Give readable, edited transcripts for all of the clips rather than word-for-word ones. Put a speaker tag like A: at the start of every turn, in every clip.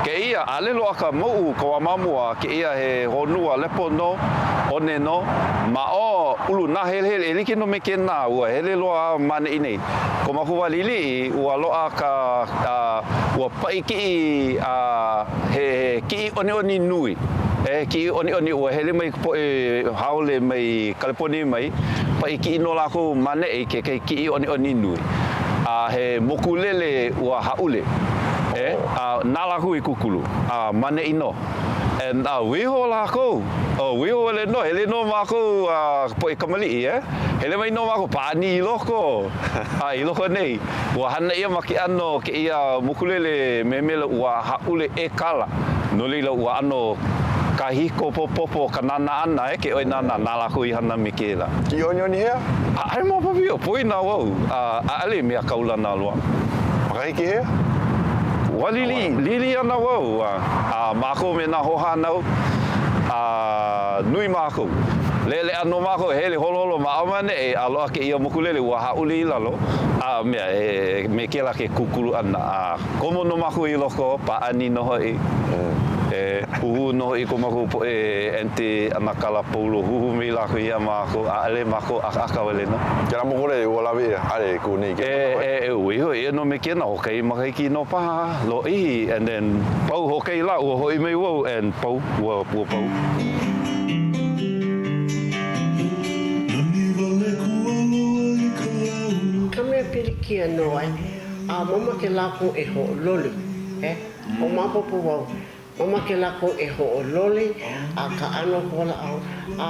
A: Kēia, ʻaʻole loaʻa ka mauʻu ka wā ma mua, kēia he honua lepo nō, one nō, ma o ulu nāhelehele e like nō me kēnā, ua hele loa a ma ʻaneʻi nei. Ko mākou wā liʻiliʻi, ua loaʻa ka, a, ua paʻi kiʻi, a, he, he kiʻi ʻoniʻoni nui. He kiʻi ʻoniʻoni, ua hele mai ka poʻe haole mai Kaleponi mai, paʻi kiʻi nō lākou ma ʻaneʻi kekahi kiʻi ʻoniʻoni nui. A he mokulele ua hāʻule, e, a na lākou i kūkulu, a ma ʻaneʻi nō. And a waiho lākou, oh, waiho wale nō, hele nō mākou a ka poʻe kamaliʻi, e, hele mai nō mākou pāʻani i loko, a i loko nei, ua hana ʻia ma ke ʻano kēia mokulele memela ua hāʻule ʻekala, no laila ua ʻano kāhiko popopo ka nānā ʻana, e, ke ʻoe nānā, na lākou i hana me kēlā.
B: Kiʻiʻoniʻoni hea?
A: ʻAʻole maopopo iaʻu, poina wau, a ʻaʻole i mea kaulana loa.
B: Makahiki hea?
A: Ua liʻiliʻi, liʻiliʻi ana wau, a, a mākou me nā hoahānau, a nui mākou. Leʻaleʻa nō mākou, hele holoholo ma ʻo ma ʻaneʻi, a loaʻa kēia mokulele, ua hāʻule i lalo, a mea, e, me kēlā ke kūkulu ʻana, a komo nō mākou i loko, pāʻani nō hoʻi, e huhū nō hoʻi ko mākou poʻe aunty, ʻanakala, paulo, huhū mai lākou iā mākou, ʻaʻole mākou ʻakaʻaka wale nō.
B: Kēlā mokulele ua lawe ʻia, ʻaʻole e kū nei kēlā manawa.
A: E, e, waiho ʻia nō me kēnā, hoʻokahi makahiki nō paha, lōʻihi, and then pau hoʻokahi lā, ua hoʻi mai wau and pau, ua, ua pau.
C: Ka mea pilikia nō eh, a mamake lākou e hoʻololi, eh, ʻo maopopo wau, mamake lākou e hoʻololi a ka ʻano o ka walaʻau a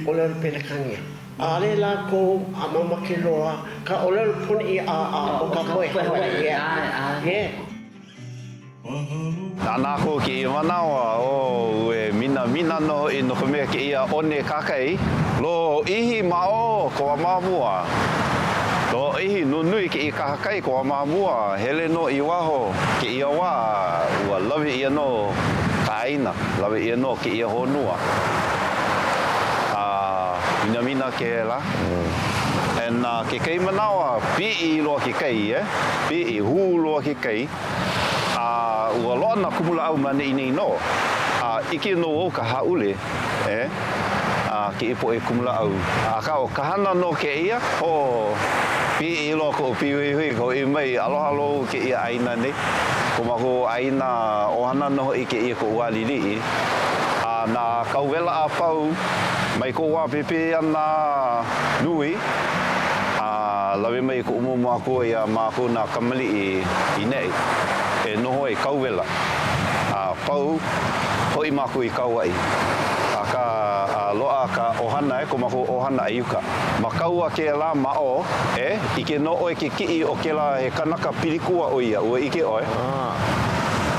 C: ʻōlelo Pelekania. ʻAʻole lākou a mamake loa ka ʻōlelo ponoʻī a a o ka poʻe Hawaiʻi, yeah, yeah.
A: Nānā aku kēia manawa, oh, ue minamina nō hoʻi no ka mea kēia one kahakai lōʻihi ma o ka wā ma mua. Lōʻihi nunui kēia kahakai ka wā ma mua, hele nō i waho kēia wā, ua lawe ʻia nō ka ʻāina, lawe ʻia nō kēia honua. A minamina kēlā. And kekahi manawa, piʻi loa ke kai, eh? Piʻi, hū loa ke kai. A ua loaʻa nā kumulāʻau ma ʻaneʻi nei nō. A ʻike nō wau ka hāʻule, e, a kēia poʻe kumulāʻau. Akā, ʻo ka hana nō kēia, ho, piʻi loa koʻu pīhoihoi ka hoʻi mai, aloha loa au kēia ʻāina nei. Ko mākou ʻāina ʻohana nō hoʻi kēia koʻu wā liʻiliʻi. A nā kauwela a pau, mai koʻu wā pēpē ʻana nui, A lawe mai koʻu mau mākua iā mākou nā kamaliʻi i neʻi e noho ai kauwela. A pau, hoʻi mākou i Kauaʻi. Akā, a loaʻa ka ʻohana e ko mākou ʻohana i uka. Ma kaua kēlā ma ʻō, e, ʻike nō ʻoe ke kiʻi o kēlā he kanaka pilikua ʻo ia, ua ʻike ʻoe?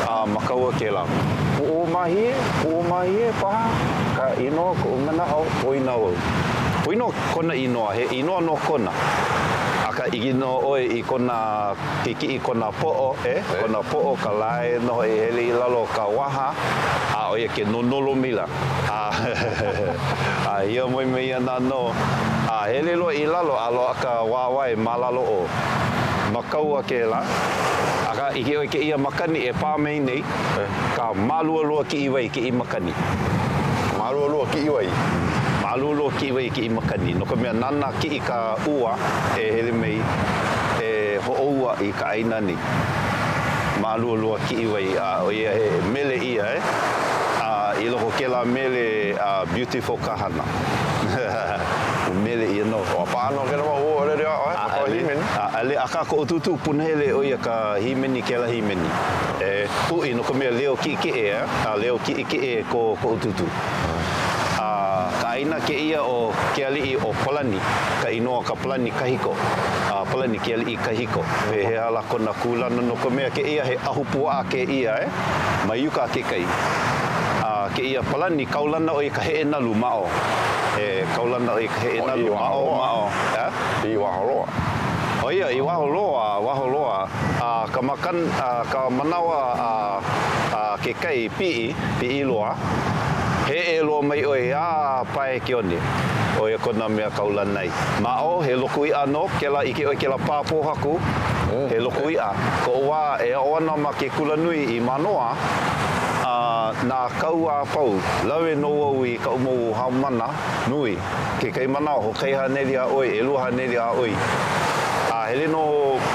A: A ma kaua kēlā. Puʻumāhie, Puʻumāhie paha ka inoa koʻu manaʻo, poina wau. Poina Kona inoa, he inoa nō kona. Akā, ʻike nō ʻoe i kona ke kiʻi kona poʻo, e, kona poʻo, ka lae nō hoʻi e hele i lalo o ka waha, a ʻo ia ke nonolo maila. A, a hiamoe mai ana nō, a hele loa i lalo a loaʻa ka wāwae ma lalo o. Makaua kēlā. Akā, ʻike ʻoe kēia makani e pā mai nei, Ka Mālualua Kiʻiwai Kiʻi Makani.
B: Mālualua Kiʻiwai.
A: Mālualua Kiʻiwai Kiʻi Makani, no ka mea nāna kiʻi ka ua e hele mai e hoʻoua i ka ʻāina nei. Mālualua Kiʻiwai, a ʻo ia he mele ia, e? A i loko o kēlā mele a Beautiful Kahana. Ua mele ʻia nō.
B: Ua paʻa nō kēlā mau ʻōlelo iā ʻoe ma ka hīmeni.
A: ʻAʻole, akā koʻu tūtū punahele ʻo ia ka hīmeni kēlā hīmeni. E uʻi no ka mea leo kiʻekiʻe a, a leo kiʻekiʻe ko koʻu tūtū. A ka ʻāina kēia o ke aliʻi ʻo Palani, ka inoa ka Palani kahiko, a Palani ke aliʻi kahiko. Pehea lā kona kūlana no ka mea kēia he ahupuaʻa kēia e, mai uka a ke kai. A kēia Palani kaulana ʻo ia ka heʻe nalu ma ʻō. E kaulana ʻo ia ka heʻe nalu ma ʻō, ma ʻō.
B: I waho loa.
A: ʻO ia, i waho loa, waho loa. A ka makan, a ka manawa a, a ke kai piʻi, piʻi loa, heʻe loa mai ʻoe a pae ke one. ʻO ia kona mea kaulana ai. Ma ʻō, he loko iʻa nō, kēlā ʻike ʻoe kēlā pā pōhaku. He loko iʻa. Koʻu wā e aʻo ana ma ke kulanui i Mānoa, a nā kau a pau, lawe nō wau i kaʻu mau haumāna nui, kekahi manawa hoʻokahi haneli a ʻoi, 200 a ʻoi. A hele nō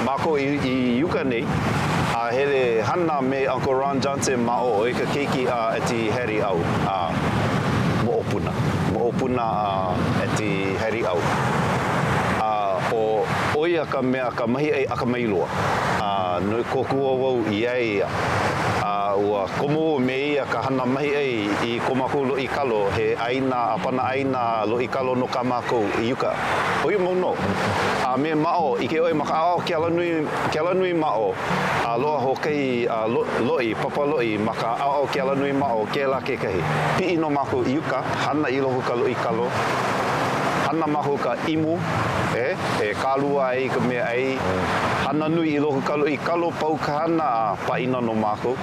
A: mākou i i uka nei, a hele hana me Uncle Ron Johnson ma ʻō, ʻo ia ka keiki a Aunty Hattie Au, a moʻopuna, moʻopuna a Aunty Hattie Au. A ʻo ʻo ia ka mea ka mahiʻai akamai loa, a nui kōkua wau iā ia, a ua komo wau me ia ka hana mahiʻai i ko mākou loʻi kalo, he ʻāina ʻāpana ʻāina loʻi kalo no kā mākou i uka. ʻO ia mau nō. A me ma ʻō, ʻike ʻoe ma ka ʻaoʻao ke alanui, ke alanui ma ʻō, a loaʻa hoʻokahi a loʻi, papa loʻi ma ka ʻaoʻao ke alanui ma ʻō, kēlā kekahi. Piʻi nō mākou i uka, hana i loko ka loʻi kalo, hana mākou ka imu, e, e kālua ai ka meaʻai, hana nui i loko ka loʻi kalo, pau ka hana a pāʻina nō mākou.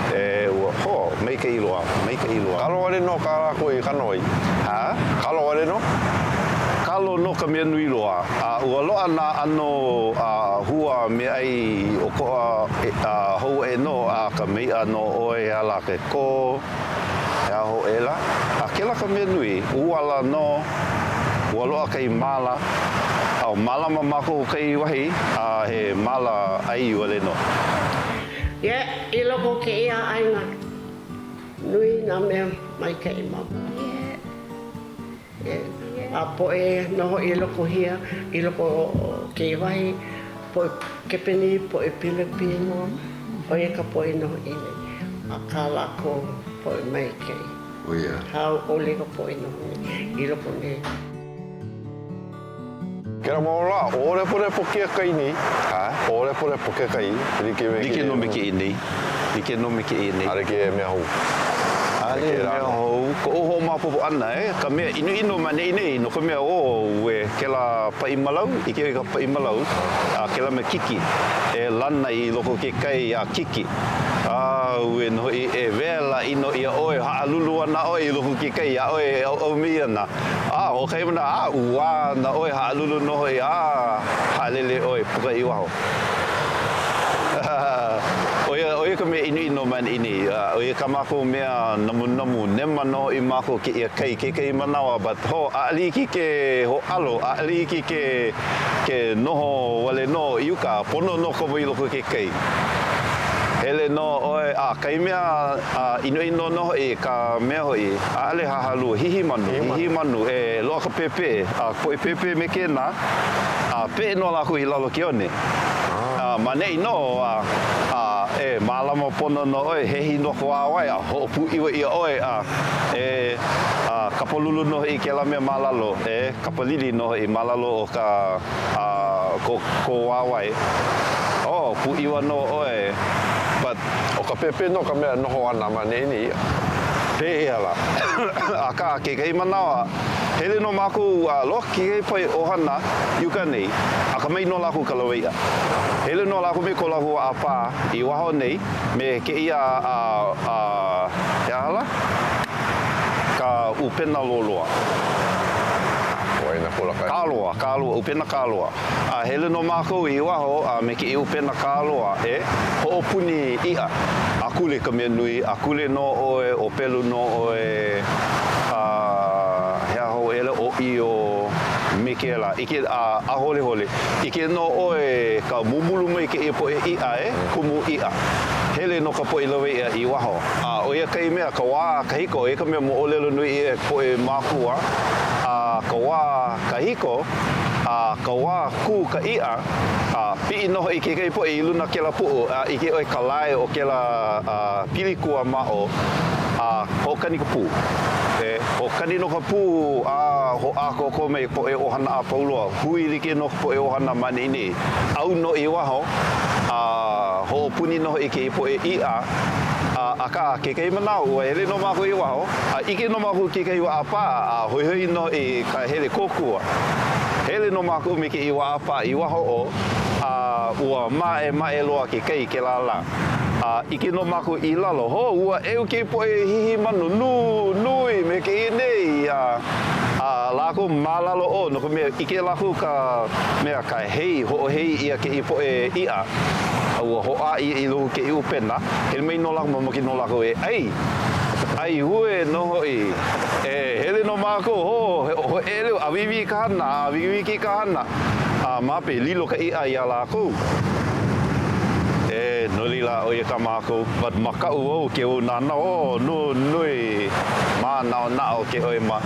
A: E, ua, ho, maikaʻi loa, maikaʻi loa.
B: Kalo wale nō kā lākou i kanu ai.
A: Hā?
B: Kalo wale nō?
A: Kalo nō ka mea nui loa, a ua loaʻa nā ʻano a hua meaʻai ʻokoʻa a hou aʻe nō, a ka maiʻa nō ʻoe, ala ke kō, he aha hoʻi lā. A kēlā ka mea nui, ʻuala nō, ua loaʻa kahi māla, a mālama mākou kahi wahi, a he māla ʻai wale nō.
C: Yeah, i loko o kēia ʻāina, nui nā mea maikaʻi ma. Yeah. A poʻe nō hoʻi i loko hia, i loko o kēia wahi, poʻe Kepanī, poʻe Pilipino, ʻo ia ka poʻe noho i nei, akā lākou poʻe maikaʻi.
B: ʻO ia.
C: Hauʻoli ka poʻe noho nei i loko nei.
B: Kēlā mau lā, ʻōlepolepo ke kai nei.
A: Hā?
B: ʻŌlepolepo ke kai, like me
A: Like nō me kēia nei. Like nō me kēia nei.
B: ʻAʻole kēia mea hou.
A: ʻAʻole mea hou. Koʻu hoʻomaopopo ʻana, e, ka mea ʻinoʻino ma neʻi nei, no ka mea, ō, ue, kēlā paʻimalau, ʻike ʻoe i ka paʻimalau, a kēlā mea kiki, e lana i loko o ke kai a kiki. A ue nō hoʻi, e wela ʻino ʻia ʻoe, haʻalulu ana ʻoe i loko o ke kai, iā ʻoe e ʻauʻau mai ana. A, ʻo kahi manawa, a, ʻuā ana ʻoe, haʻalulu nō hoʻi, a, haʻalele ʻoe, puka i waho. ʻO ia, ʻo ia ka mea ʻinoʻino ma ʻaneʻi nei. ʻO ia kā mākou mea namunamu, nema nō hoʻi mākou kēia kai kekahi manawa, but ho, ʻaʻole hiki ke hōʻalo, ʻaʻole hiki ke, ke noho wale nō i uka, pono nō komo i loko o ke kai. Hele nō ʻoe, a kahi mea a ʻinoʻino nō hoʻi ka mea hoʻi, ʻaʻole hahalua, hīhīmanu, hīhīmanu, e loaʻa ka pēpē, a poʻe pēpē me kēnā, a peʻe nō lākou i lalo ke one. A ma neʻi nō, a, a e mālama pono nō ʻoe, hehi nō ka wāwae, a hoʻopūʻiwa ʻia ʻoe, a e, a kapalulu nō hoʻi kēlā mea ma lalo, e kapalili nō hoʻi ma lalo o ka, a ko, kō wāwae. Oh, pūʻiwa nō ʻoe, but.
B: ʻO ka pēpē nō ka mea e noho ana ma neʻi nei.
A: Pehea lā? Akā, kekahi manawa, hele nō mākou a loaʻa kekahi poʻe ʻohana i uka nei, akamai nō lākou ka lawaiʻa. Hele nō lākou me ko lākou waʻapā i waho nei me kēia a, a, he aha lā? Ka ʻupena loloa. Kāloa, kāloa, ʻupena kāloa. A hele nō mākou i waho a me kēia ʻupena kāloa e hoʻopuni iʻa. Akule ka mea nui, akule nō ʻoe, ʻōpelu nō ʻoe, a he aha hoʻi ʻele, ʻōʻio, me kēlā, ʻike, a ʻāholehole. ʻIke nō ʻoe ka mumulu mai kēia poʻe iʻa e, kumu iʻa. Hele nō ka poʻe lawaiʻa i waho. A ʻo ia kahi mea, ka wā kahiko, ʻo ia ka mea moʻolelo nui ʻia e ka poʻe mākua, a ka wā kahiko, A ka wā kū ka iʻa, a piʻi nō hoʻi kekahi poʻe i luna kēlā puʻu, a ʻike ʻoe ka lae o kēlā pilikua ma ʻō, a hoʻokani ka pū. E hoʻokani nō ka pū, a hoʻākoakoa mai ka poʻe ʻohana a pau loa. Hui like nō ka poʻe ʻohana ma ʻaneʻi nei. ʻAu nō i waho, a hoʻopuni nō hoʻi kēia poʻe iʻa, a akā, kekahi manawa, ua hele nō mākou i waho, A ʻike nō mākou i kekahi waʻapā, a hoihoi nō i ka hele kōkua. Hele nō mākou me kēia waʻapā i waho o, a ua maʻemaʻe loa ke kai i kēlā lā. A ʻike nō mākou i lalo, hō, ua ʻeu kēia poʻe hīhīmanu nū, nui me kēia nei, a, a lākou ma lalo o, no ka mea, ʻike lākou ka mea, ka hei, hoʻohei ʻia kēia poʻe iʻa, a ua hoʻā ʻia i loko o kēia ʻupena, hele mai nō lākou, mamake nō lākou e ʻai, ʻaihue nō hoʻi. E hele nō mākou, hō, he ʻeleu, ʻāwīwī ka hana, ʻāwikīwiki ka hana. A ma hope, lilo ka iʻa iā lākou. E, no laila, ʻo ia kā mākou, but makaʻu wau ke ou nānā, oh, nu, nui mānaʻonaʻo ke ʻoe ma,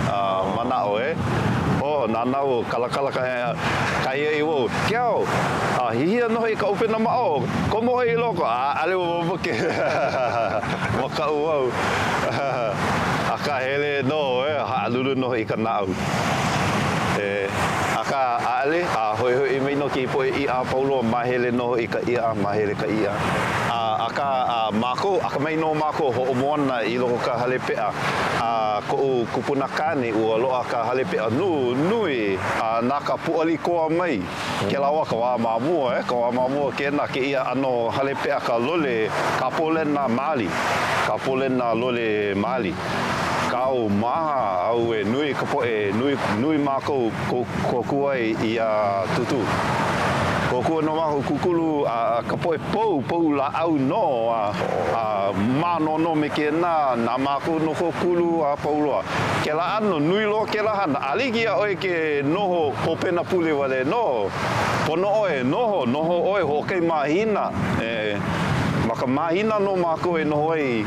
A: manaʻo, e. Oh, nānā wau, kalakala ka, kaea i wau, ke ao, a hihia nō hoʻi ka ʻupena ma ʻō, komo ʻoe i loko, ʻaʻale wau mamake, makaʻu wau. Akā, hele nō, e, haʻalulu nō hoʻi ka naʻau. E, akā, ʻaʻole, a hoihoi mai nō kēia poʻe iʻa a pau loa, mahele nō hoʻi ka iʻa, mahele ka iʻa. A, akā, a mākou, akamai nō mākou hoʻomoana i loko ka hale peʻa, a koʻu kupuna kāne, ua loaʻa ka hale peʻa nū, nui, a na ka pūʻali koa mai, kēlā wā, ka wā ma mua, e, ka wā ma mua kēnā, kēia ʻano hale peʻa ka lole, ka polena maoli, ka polena lole maoli. Kaumaha, auē, nui ka poʻe, nui, nui mākou kōkua ai iā Tūtū. Kōkua nō mākou kūkulu a ka poʻe pau, pau lāʻau nō a, a mānoanoa me kēnā, na mākou nō kōkulu a pau loa. Kēlā ʻano, nui loa kēlā hana. ʻAʻole hiki iā ʻoe ke noho hopena pule wale nō. Pono ʻoe, noho, noho ʻoe hoʻokahi mahina, e. Ma ka mahina nō mākou e noho ai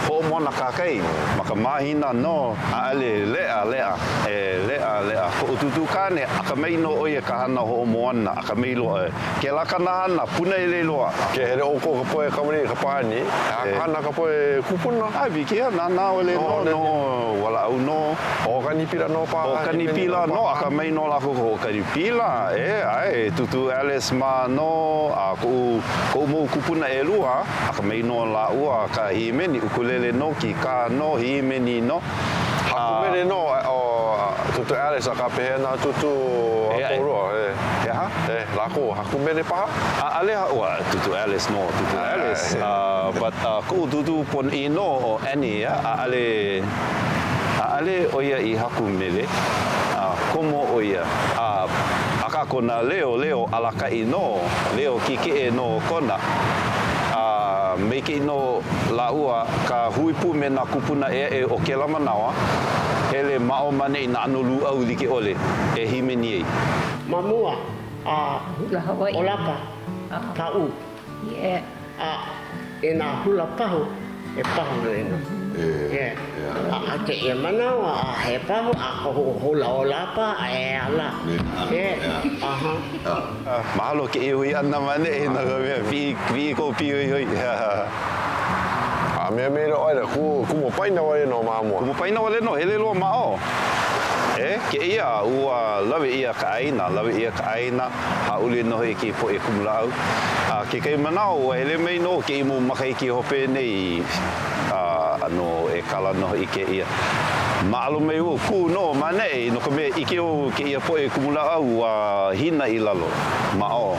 A: hoʻomoana kahakai, ma ka mahina nō, ʻaʻole leʻa, leʻa, e leʻa, leʻa. Koʻu tūtū kāne, akamai nō ʻo ia ka hana hoʻomoana, akamai loa. Kēlā kāna hana, punahele loa.
B: Ke hele ʻoukou ka poʻe kamaliʻi i ka pāʻani, he aha ka hana a ka poʻe kūpuna?
A: ʻAe, wiki, nānā wale nō, nō, walaʻau nō.
B: Hoʻokani pila nō paha.
A: Hoʻokani pila nō, akamai nō lākou ka hoʻokani pila, e, ʻae, Tūtū Alice mā nō, a koʻu, koʻu mau kūpuna ʻelua, akamai nō lāua ka hīmeni, ʻukulele nō, kīkā nō, hīmeni nō.
B: Haku mele nō ʻo Tūtū Alice akā pehea nā tūtū a kōlua, e.
A: He aha?
B: E, lākou, haku mele paha?
A: ʻAʻole, ua, Tūtū Alice nō, Tūtū Alice, but koʻu tūtū ponoʻī nō ʻo Annie, ʻaʻole, ʻaʻole ʻo ia i haku mele, a komo ʻo ia, a, akā kona leo, leo alakaʻi nō, leo kīkeʻe nō kona, a maikaʻi nō lāua ka hui pū me nā kūpuna ʻē aʻe o kēlā manawa, hele ma ʻō ma ʻaneʻi nā ʻano lūʻau like ʻole e hīmeni ai.
C: Ma mua, a ʻōlapa kaʻu. A i nā hula pahu, he pahu wale nō. Yeah. A i kēia manawa, a he pahu, a kohu hula ʻōlapa, a e ala. Yeah. Uh-huh.
A: Mahalo kēia hui ʻana ma ʻaneʻi no ka mea, piʻi, piʻi koʻu pīhoihoi.
B: A mea me loa ʻoe, ku, kumu paina wale nō ma mua.
A: Kumu paina wale nō, hele loa ma ʻō. E, kēia, ua lawe ʻia ka ʻāina, lawe ʻia ka ʻāina. Hāʻule nō hoʻi kēia poʻe kumulāʻau. A kekahi manawa, ua hele mai nō kēia mau makahiki hope nei, a ʻano e kala nō hoʻi kēia. Māʻalo mai wau, kū nō ma ʻaneʻi, no ka mea, ʻike wau kēia poʻe kumulāʻau ua hina i lalo ma ʻō,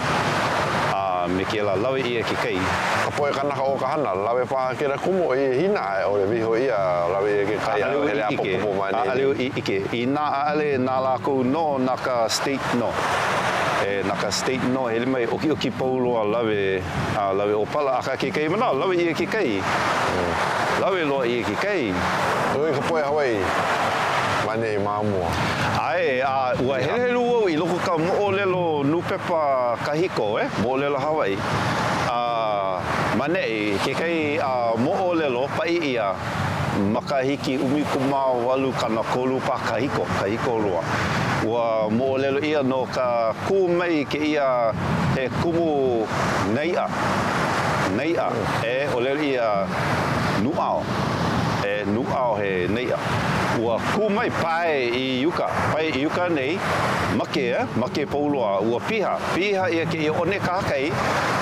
A: a me kēlā lawe ʻia ke kai.
B: Ka poʻe kanaka o ka hana, lawe paha kēlā kumu i hina a i ʻole waiho ʻia, lawe ʻia ke kai a hele a popopo ma ʻaneʻi.
A: ʻAʻole i ʻike. Inā ʻaʻole na lākou nō, na ka state nō. E, na ka state nō, hele mai, ʻokiʻoki pau loa, lawe, a lawe ʻōpala, akā kekahi manawa, lawe ʻia ke kai. Lawe loa ʻia ke kai.
B: Nui ka poʻe Hawaiʻi ma ʻaneʻi ma mua.
A: ʻAe, a ua heluhelu wau i loko ka moʻolelo nūpepa kahiko, e, moʻolelo Hawaiʻi, a ma ʻaneʻi, kekahi a moʻolelo paʻi ʻia, Makahiki 18 30 paha kahiko, kahiko loa. Ua moʻolelo ʻia no ka kū mai kēia he kumu naiʻa, naiʻa, e ʻōlelo ʻia nuʻao, e nuʻao he naiʻa. Ua kū mai, pae i uka, pae i uka nei, make, eh, make pau loa, ua piha, piha ʻia kēia one kahakai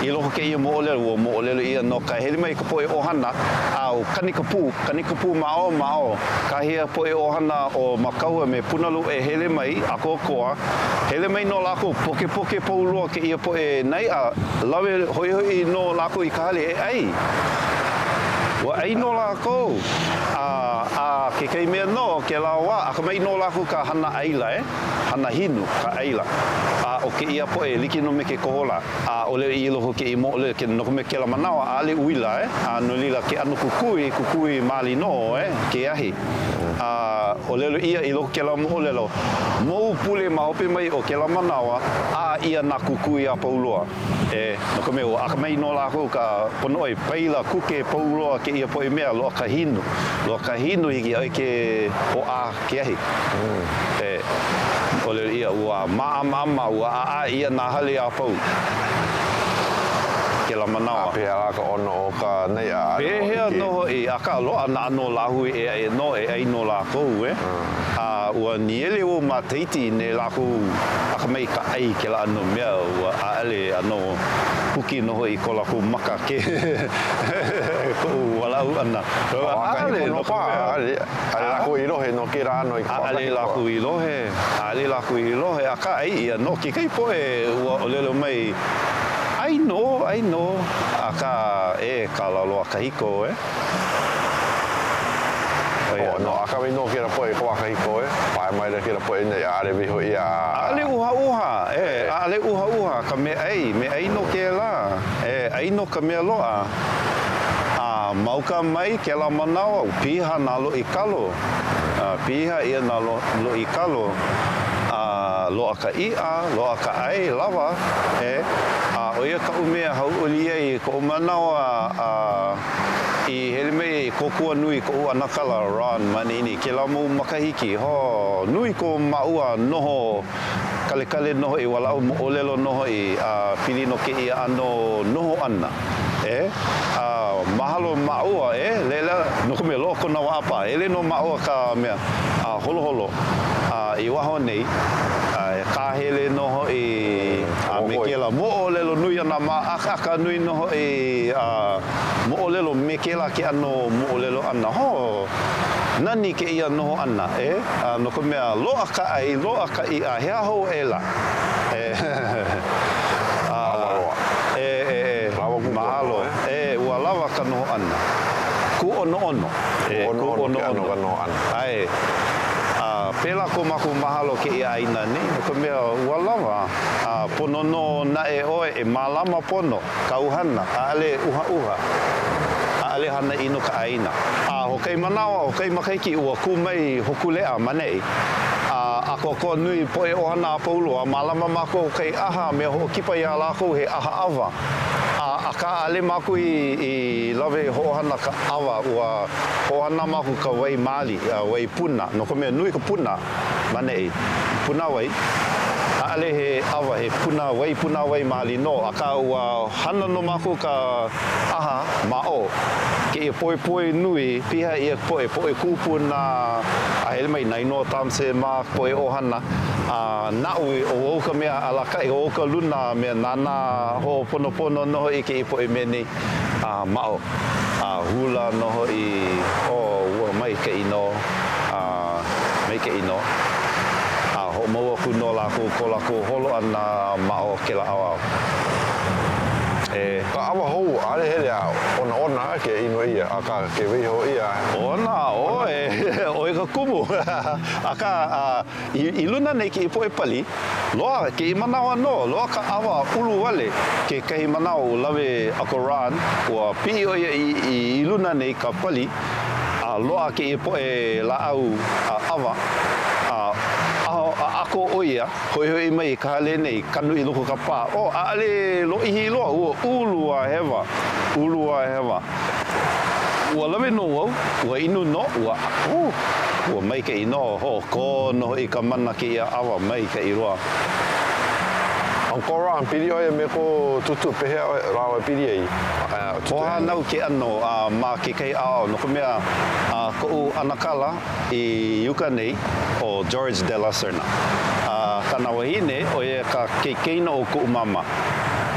A: i loko kēia moʻolelo, ua moʻolelo ʻia no ka hele mai ka poʻe ʻohana, a ua kani ka pū, kani ka pū ma ʻō ma ʻō, kahi a poʻe ʻohana o Makau a me Punaluʻu e hele mai ʻākoakoa, hele mai nō lākou, pokepoke pau loa kēia poʻe naiʻa, lawe hoʻihoʻi nō lākou i ka hale e ʻai. Ua ʻai nō lākou. A, a kekahi mea nō, kēlā wā, akamai nō lākou ka hana ʻaila, e? Hana hinu, ka ʻaila. A ʻo kēia poʻe, like nō me ke kohola, ʻaʻole i loko kēia moʻolelo, ke, no ka mea, kēlā manawa, ʻaʻole uila, e? A no laila, ke ʻano kukui, kukui maoli nō, e, ke ahi. A ʻōlelo ʻia i loko kēlā moʻolelo, mau pule ma hope mai o kēlā manawa, ʻā ʻia nā kukui a pau loa. E, no ka mea, ua akamai nō lākou ka ponoʻoi paila kuke pau loa kēia poʻe mea, loaʻa ka hinu. Loaʻa ka hinu hiki iā ʻoe ke hoʻā ke ahi. E, ʻōlelo ʻia, ua māʻamaʻama, ua ʻaʻā ʻia nā hale a pau. Kēlā manawa.
B: A pehea lā ka ʻono o ka naiʻa?
A: Pehea nō hoʻi, akā loaʻa nā ʻano lāhui ʻē aʻe nō e ʻai nō lākou, e. A ua nīele wau ma Tahiti nei lākou akamai i ka ʻai kēlā ʻano mea, ua ʻaʻale ʻano huki nō hoʻi ko lākou maka ke koʻu walaʻau ʻana.
B: ʻAʻale no ka mea. ʻAʻale lākou i lohe no kēlā ʻano i ka
A: ʻAʻale lākou i lohe, ʻaʻale lākou i lohe, akā ʻai ʻia nō kekahi poʻe ua ʻōlelo mai, ʻAi nō, ʻai nō, akā, e ka laloa kahiko, e. ʻO ia
B: nō. Akamai nō kēlā poʻe i ka wā kahiko, e. Pae maila kēlā poʻe nei, ʻaʻale waiho ʻia a.
A: ʻAʻale ʻuhaʻuha, e, ʻaʻale ʻuhaʻuha ka meaʻai, meaʻai nō kēlā, e, ʻai nō ka mea loaʻa. A ma uka mai kēlā manawa, ua piha nā loʻi kalo, a piha ʻia nā loʻi kalo, a loaʻa ka iʻa, loaʻa ka ʻai, lawa, e, a ʻo ia kaʻu mea hauʻoli ai i koʻu manawa, a i hele mai ai e kōkua nui koʻu ʻanakala Ron Manini i kēlā mau makahiki, hō, nui ko māua noho kalekale nō hoʻi, walaʻau moʻolelo nō hoʻi a pili no kēia ʻano noho ʻana, e, a mahalo māua, e, laila, no ka mea, loaʻa kona waʻapā, hele nō māua ka mea a holoholo a i waho nei, a e kāhele nō hoʻi a me kēlā moʻolelo nui ʻana ma akaaka nui nō hoʻi a moʻolelo me kēlā ke ʻano moʻolelo ʻana. Hō, nani kēia noho ʻana, e? A no ka mea, loaʻa ka ʻai, loaʻa ka iʻa, he aha hou aʻela? E, a, e, e, e, mahalo, e, ua lawa ka noho ʻana. Kūʻonoʻono. E, kūʻonoʻono.
B: Ka noho ʻana.
A: ʻAe. A pēlā ko mākou mahalo kēia ʻāina nei, no ka mea, ua lawa, a pono nō naʻe ʻoe e mālama pono. Kāu hana, ʻaʻale ʻuhaʻuha, ʻaʻale hana ʻino ka ʻāina. A hoʻokahi manawa, hoʻokahi makahiki, ua kū mai Hōkūleʻa ma neʻi. A ʻākoakoa nui poʻe ʻohana a pau loa, mālama mākou hoʻokahi ʻaha mea hoʻokipa iā lākou he ʻaha ʻawa. A akā ʻaʻale mākou i i lawe hoʻohana ka ʻawa, ua hoʻohana mākou ka wai maoli, wai puna, no ka mea nui ka puna. Ma neʻi, punawai, ʻaʻale he ʻawa, he puna wai, punawai maoli nō, akā ua hana nō mākou ka ʻaha ma ʻō kēia poepoe nui, piha ʻia ka poʻe, poʻe kūpuna, a hele mai Nainoa Thompson mā ka poʻe ʻohana, a naʻu, ʻo wau ka mea alakaʻi, ʻo wau ka luna mea nānā hoʻoponopono nō hoʻi kēia poʻe mea nei. A maʻo, a hula nō hoʻi, oh, ua maikaʻi nō, a maikaʻi nō. A hoʻomau aku nō lākou ko lākou holo ʻana ma o kēlā ʻaoʻao. E.
B: Ka ʻawa hou, ʻaʻole hele a onaona ke inu ʻia, akā, ke waiho ʻia.
A: ʻOna ʻoe, ʻoe ka kumu. Akā, a. I luna nei kēia poʻe pali, loaʻa kēia manawa nō, loaʻa ka ʻawa ulu wale kekahi manawa ua lawe Uncle Ron, ua piʻi ʻo ia i luna nei ka pali, a loaʻa kēia poʻe lāʻau ʻawa, a ʻako ʻo ia, hoʻihoʻi mai i ka hale nei, kanu i loko ka pā, oh, ʻaʻale lōʻihi loa, ua ulu a hewa, ulu a hewa. Ua lawe nō wau, ua inu nō, ua, oh, ua maikaʻi nō, hoʻokō nō hoʻi ka mana kēia ʻawa maikaʻi loa.
B: Uncle Ron, pili ʻoe me kō tūtū, pehea ʻoe lāua e pili ai?
A: Hoahānau ke ʻano a ma kekahi ʻaoʻao, no ka mea, a koʻu ʻanakala i uka nei, ʻo George De La Serna. A kāna wahine, ʻo ia ka keikeina o kuʻu māmā.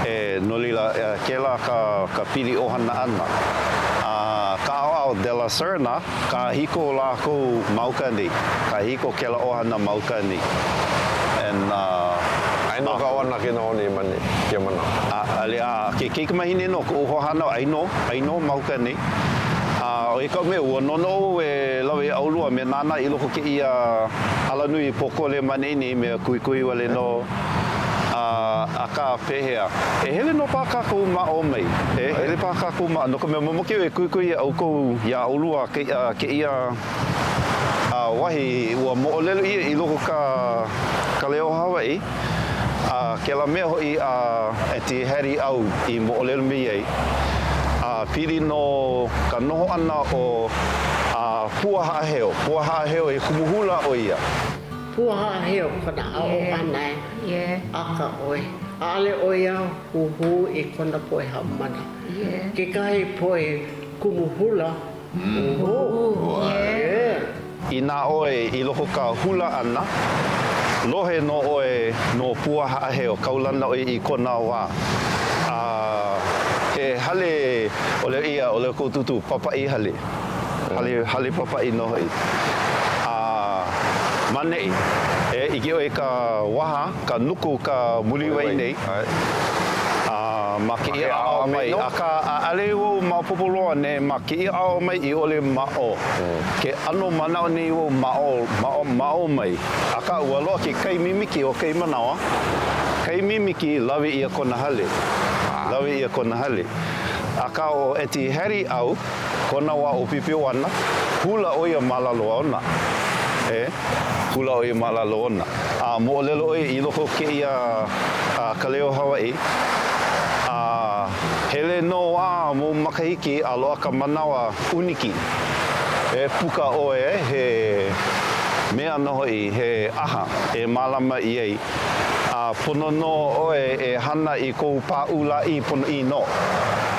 A: E, no laila, kēlā ka, ka pili ʻohana ʻana. A ka ʻaoʻao De La Serna, Kāhiko lākou ma uka nei. Kāhiko kēlā ʻohana ma uka nei. And, uh,
B: ʻAi nō ka ʻohana ke noho nei ma nei, kēia manawa.
A: ʻAʻole, a ke kaikamahine nō koʻu hoahānau, ʻai nō, ʻai nō ma uka nei. A ʻo ia kaʻu mea, ua noʻonoʻo wau e lawe iā ʻolua me nānā i loko o kēia alanui pōkole ma ʻaneʻi nei, mea kuhikuhi wale nō. A, akā, pehea? E hele nō paha kākou ma ʻō mai. E hele paha kākou ma, no ka mea, mamake au e kuhikuhi iā ʻoukou, iā ʻolua kēia wahi ua moʻolelo ʻia i loko ka Ka Leo Hawaiʻi, a kēlā mea hoʻi a Aunty Hattie au i moʻolelo mai ai, a pili nō ka noho ʻana o Pua Haʻaheo. Pua Haʻaheo he kumu hula ʻo ia.
C: Pua haʻaheo kona aʻo ʻana e aka ʻoe. ʻAʻole ʻo ia huhū i kona poʻe haumāna. Kekahi poʻe kumu hula, huhū.
A: Inā ʻoe i loko ka hula ʻana, lohe nō ʻoe no Pua Haʻaheo, kaulana ʻoe i kona wā. A he hale ʻōlelo ʻia, ʻōlelo koʻu tūtū, papaʻi hale. Hale, hale papaʻi nō hoʻi. A ma ʻaneʻi, e ʻike ʻoe i ka waha, ka nuku, ka muliwai nei. A ma kēia ʻaoʻao mai, akā ʻaʻole wau maopopo loa ne ma kēia ʻaoʻao mai i ʻole ma ʻō. Ke ʻano manaʻo nei wau ma ʻō, ma ʻō, ma ʻō mai. Akā ua loaʻa ke kai mimiki o kēia manawa, kai mimiki lawe ʻia kona hale. Lawe ʻia kona hale. Akā ʻo Aunty Hattie au, Kona wā ʻōpiopio ʻana, hula ʻo ia ma lalo ona. E, hula ʻo ia ma lalo ona. A moʻolelo ʻo ia i loko o kēia Ka Leo Hawaiʻi, a hele nō a mau makahiki a loaʻa ka manawa ʻuniki. E puka ʻoe he mea nō hoʻi, he ʻaha e mālama i ai. A pono nō ʻoe e hana i kou pāʻū lāʻī ponoʻī nō.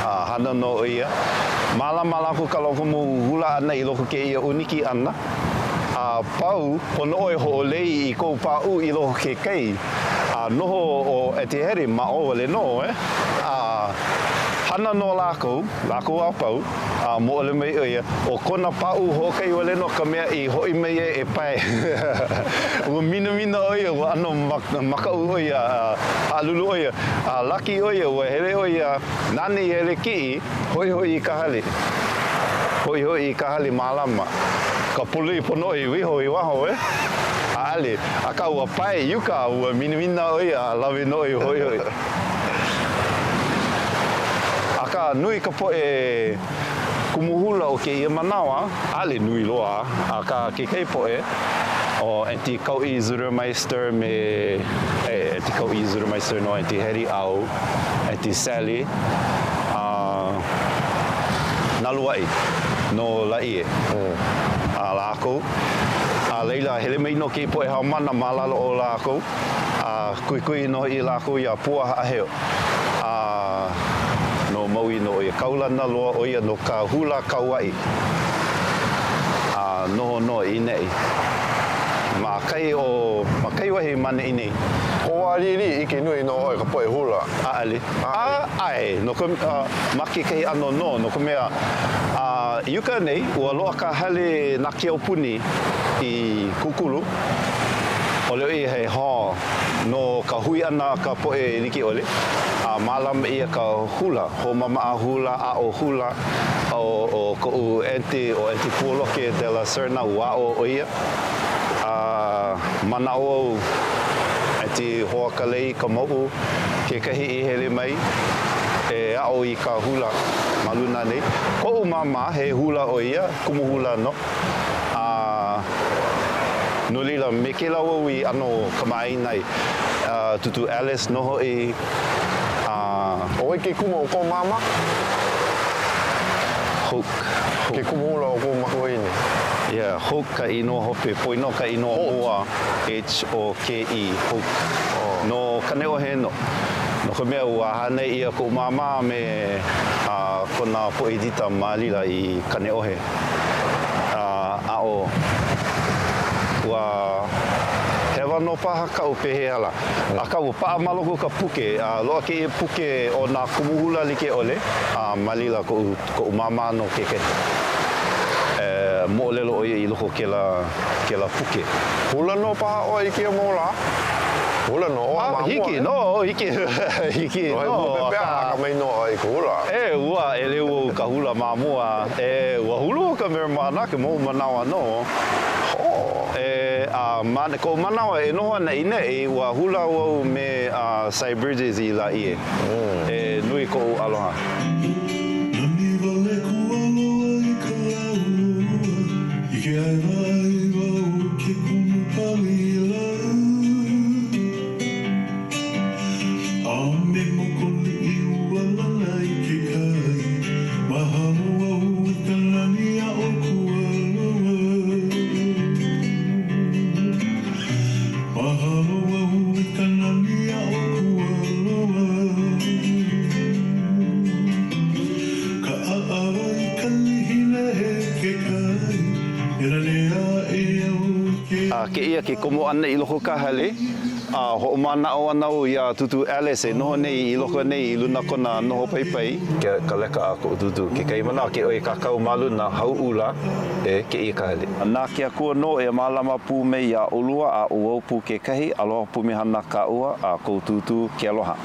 A: A hana nō ʻo ia. Mālama lākou ka loko mau hula ʻana i loko kēia ʻūniki ʻana. A pau, pono ʻoe hoʻolei i kou pāʻū i loko ke kai. A noho ʻo Aunty Hattie ma ʻō wale nō, eh? A hana nō lākou, lākou a pau. A moʻolelo mai ʻo ia, ʻo kona pāʻū hoʻokahi wale nō ka mea i hoʻi mai ai e pae. Ua minamina ʻo ia, ua ʻano makaʻu ʻo ia, a haʻalulu ʻo ia. A laki ʻo ia, ua hele ʻo ia, nāna i hele kiʻi, hoʻihoʻi i ka hale. Hoʻihoʻi i ka hale mālama. Ka pololei ponoʻi, waiho i waho, eh? ʻAʻole. Akā, ua pae i uka, ua minamina ʻo ia, a lawe nō i hoʻihoʻi. Akā, nui ka poʻe kumu hula o kēia manawa, ʻaʻole nui loa, akā kekahi poʻe, ʻo Aunty Kauʻi Zurmeister me, e, Aunty Kauʻi Zurmeister nō, Aunty Hattie Au, Aunty Sally, a Naluaʻi no Laʻie, a lākou. A laila, hele mai nō kēia poʻe haumāna ma lalo o lākou. A kuhikuhi nō hoʻi lākou iā Pua Haʻaheo, a no Maui nō ʻo ia. Kaulana loa ʻo ia no ka hula Kauaʻi, a noho nō i ʻneʻi ma kahi o, ma kahi wahi ma ʻaneʻi nei.
B: Kou wā liʻiliʻi, ʻike nui nō ʻoe ka poʻe hula.
A: ʻAʻole. A, ʻae, no ka, ma kekahi ʻano nō, no ka mea, a i uka nei, ua loaʻa ka hale na ke aupuni i kūkulu, ʻōlelo ʻia he hall no ka hui ʻana a ka poʻe like ʻole, a mālama ʻia ka hula, hoʻomamaʻa hula, aʻo hula, ʻo koʻu aunty, ʻo Aunty Puoloke De La Serna, ua aʻo ʻo ia, a manaʻo au, Aunty Hoakalei Kamauʻu kekahi i hele mai e aʻo i ka hula ma luna nei. Koʻu māmā, he hula ʻo ia, kumu hula nō. A no laila, me kēlā wau i ʻano kamaʻāina ai. A Tūtū Alice nō hoʻi, a.
B: ʻO wai ke kumu o kō māmā?
A: Hoke.
B: Hoke. Ke kumu hula o kō makuahine.
A: Yeah, Hoke ka inoa hope, Poino ka inoa mua, H-O-K-E, Hoke.
B: Oh.
A: No Kaneʻohe nō. No ka mea, ua hānai ʻia koʻu māmā a me kona poʻe tita ma laila i Kaneʻohe. A ʻo ua hewa nō paha kaʻu pehea lā. Akā, ua paʻa ma loko o ka puke, a loaʻa kēia puke o nā kumu hula like ʻole, a ma laila koʻu, koʻu māmā nō kekahi. E moʻolelo ʻo ia i loko o kēlā, kēlā puke.
B: Hula nō paha ʻoe i kēia mau lā? Hula nō ʻoe ma mua.
A: Hiki nō, hiki, hiki nō.
B: Lohe pū pepea, akamai nō ʻoe i ka hula.
A: E, ua ʻeleu au i ka hula ma mua. E, ua hula au ka marijuana ke mau manawa nō.
B: Hō.
A: E, a ma koʻu manawa e noho ana i neʻi, ua hula au me Cy Bridges i Lāʻie. E, nui koʻu aloha.
D: Nani wale kualoa i ka laulua, I ke āiwaiwa o ke kumu pali lā. A me Mokoliʻi ua lana i ke kai, Mahalo au i ka nani aʻo Kualoa. Mahalo au i ka nani aʻo Kualoa. Ka ʻaʻawa i ka lihi lehe ke kai, E nanea aʻe au i ke.
A: A kēia ke komo ʻana i loko o ka hale, a hoʻomanaʻo ana au iā Tūtū Alice e noho nei i loko nei i luna kona noho paipai. Ke ka leka a koʻu tūtū, kekahi manawa ke ʻoe kākau ma luna, hauʻula, e, kēia ka hale. Na ke Akua nō e mālama pū mai iā ʻolua a ʻo wau pū kekahi, aloha pumehana kāua a kou tūtū, ke aloha.